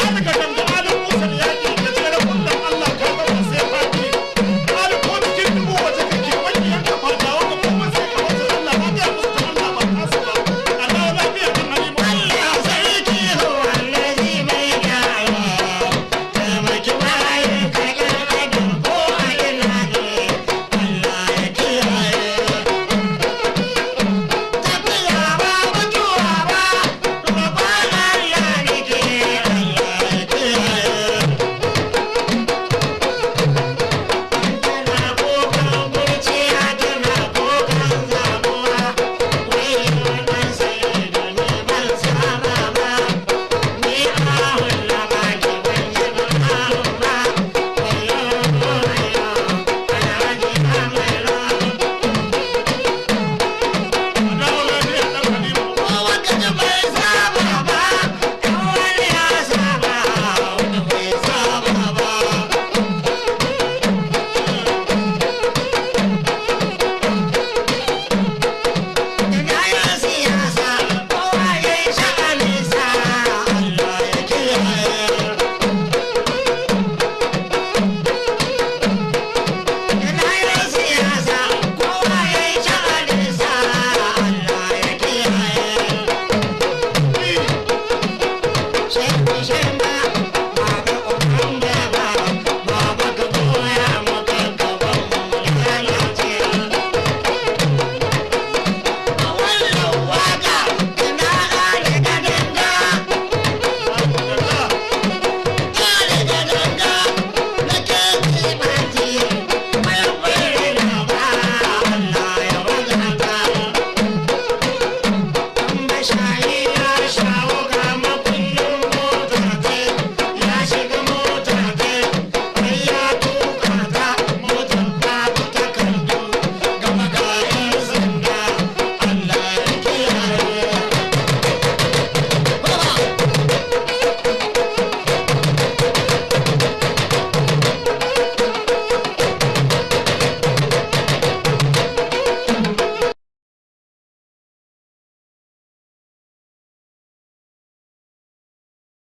Ali ka ganga Ali Musa da yaƙi gajeren kullum Allah ka zama sai fadi. Ali ko cikin dubu waje kake maƙiyanka fadawa ka komai sai ka wajen Allah na gaya musu ta Allah ba tasu ba. A dawo lafiya ɗan Halima. Allah sarki wallazi mai gyara, taimaki bayan ka ƴan adam ko a ina ne, Allah ya kiyaye. Tafiya ba mutuwa ba, roƙon Allah nake, Allah ya kiyaye. Tana kukan kurciya tana kukan zabuwa, wai wannan sai da ni ban saba ba. Ni ahun na baki ban ji ba ahun ba, wayo wayo, alhaji na mai rawa. A dawo lafiya ɗan Halima. Kowa kaji bai saba ba, in wani ya saba, wani bai saba ba. Ina yan siyasa, kowa ya yi sha'aninsa, Allah ya kiyaye. Ina yan siyasa, kowa ya yi sha'aninsa, Allah ya kiyaye.